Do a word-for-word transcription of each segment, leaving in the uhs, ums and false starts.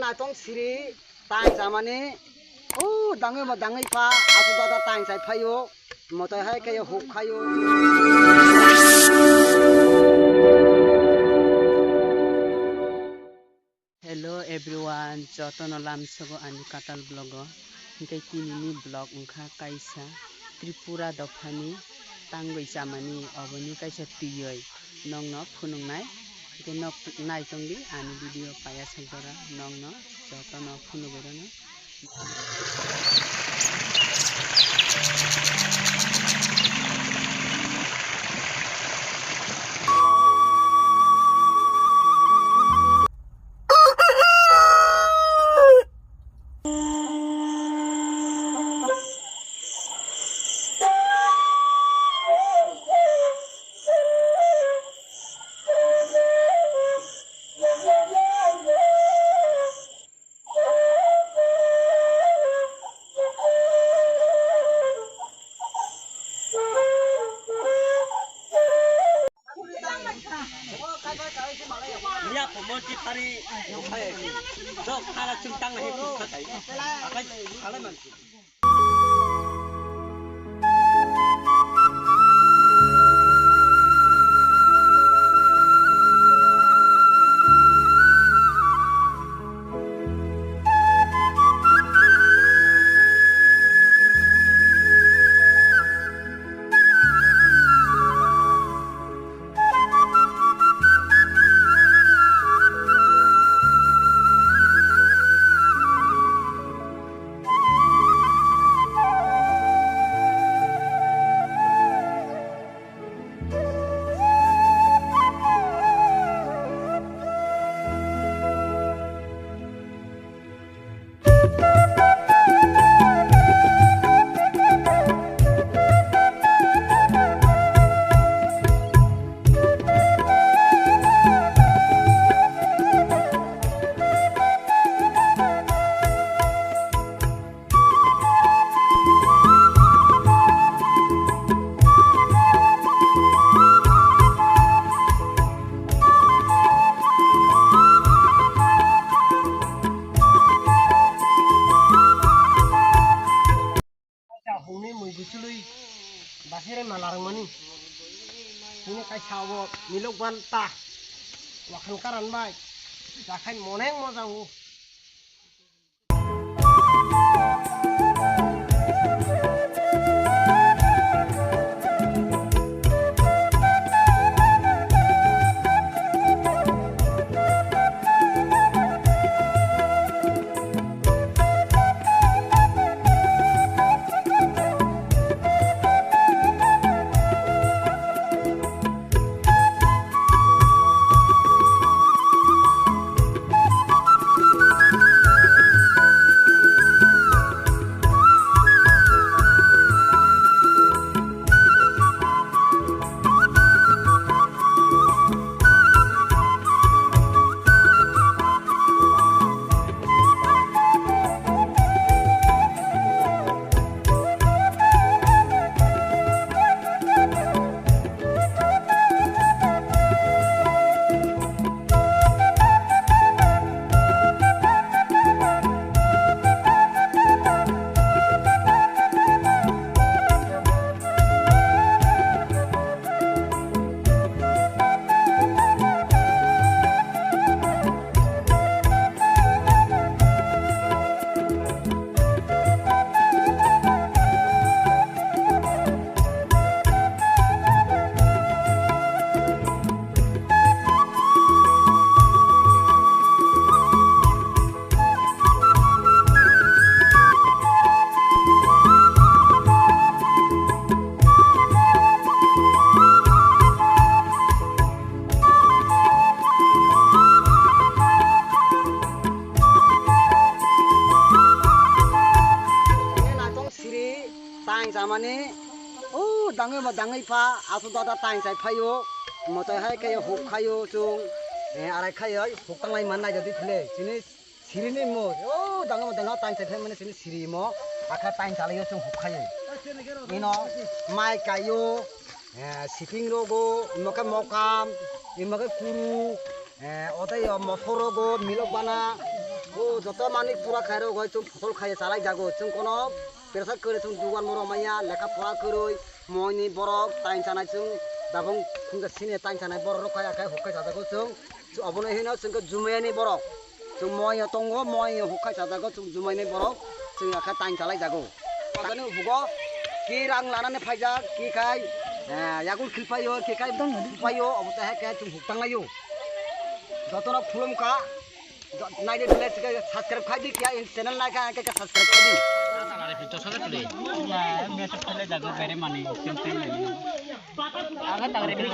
Naitong siri, taing chamani. O, dangwi ma dangwi pha, asu dada taing chai phaio. Motai hai khe huk khaio. Hello everyone, jotono lamsogo ani katal vlog o. Hinkhe tinini vlog wngkha kaisa Tripura dophani tangwi chamani, oboni kaisa twiwi nokno phunuknai. Hinkhe nok naitongdi ani video paiya sak jora, nokno jotono phunugwi rwno. Nia phomo jitari, jok khara chwng tang nahi kuk khatai. Akai khalai mansi. Hwnwi mui guchului basere malarwngmani. Chini kaisa obo milok ban ta. Wakhan karan bai. Jakhai moneng mojango. Naitong siri taing chamani, o dangwi ma dangwi pha, asu dada taing chai phaio, motai hai khe huk khaio chwng, eh, arai khaio, huk tanglai man nai jadi thile, chini Sirini mo, o danga mo danga taing chai phaimani sini siri mo, akha taing chalaio chwng huk khaio. Ino mai kaio, eh, siping rogo, imo khe mokam, imo khe kuru, eh, otai o mosor rogo, milok bana, O joto manwi pura khairok bai chwng photol khaiya chalai jago. Chwng kono pressure kwrwi chwng dugan borok manya lekha pora kwrwi moini borok tain chanai chwng dabong khungja sini tain chanai borok rok khai akhai huk khai chajago chwng. Obono hino chwng khe jumayani borok. Chwng moino tongo, moino huk khai chajago chwng jumayani borok. Chwng akhai tain chalai jago. Pagani hugo ki rang lanani phaijak ki khai, eh, yagul khilpaio ki khai paio obo ta hai khe chwng huk tanglaio. Jotono khulumkha. Naidi bole subscribe khai di, kya in channel nai kha khe subscribe khai di. Tangare phi tosa de tuli. Ya, me to khale jago bere mani, sim sim. Aga tangare phi.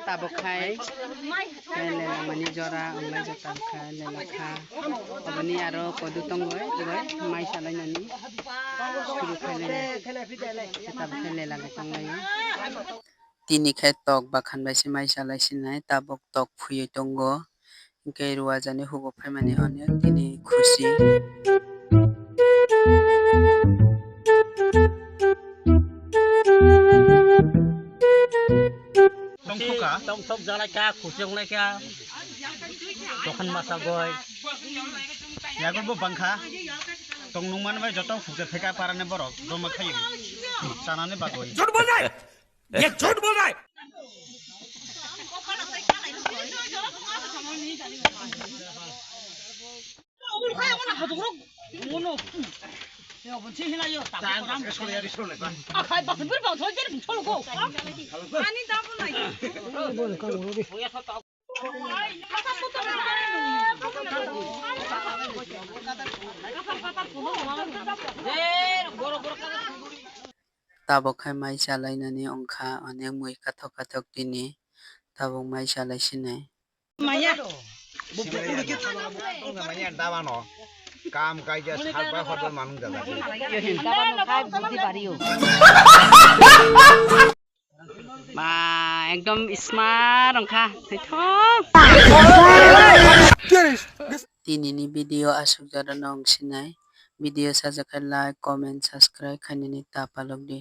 Tabuk khai, eh, lela mani jora, onglai jora tabuk khai, lela kha. Oboni aro kodu tongoi, oi, mai salai nani. Suru khai lela. Tabuk khai lela le tonglaio. Tini khe tok bakhan bai se mai salai sinai, tabuk tok phuyui tongo. Hwnkhe ruwajani hugo phaimani onek tini khusi. Tongthokha. Tongthok jalaikha, khusi wnglaikha. Dokhan masa goi. Yagulbo bangkha. Tong nungmani bai joto hukja pheka parani borok joma khayo. Chanani bagwi. ये झूठ बोल रहा है। Tabuk khai mai chalainani wngkha onek mui kathok kathok tini. Tabuk mai chalai sinai. Maya. Maya dabano. Kam kaija sakba hotel manung jaga. Dabano khai budi bariyo. Ma, ekdom smart wngkha. Tini ni video aswk jora no wng sinai. Video sajak khe like, comment, subscribe khainani ta palok di.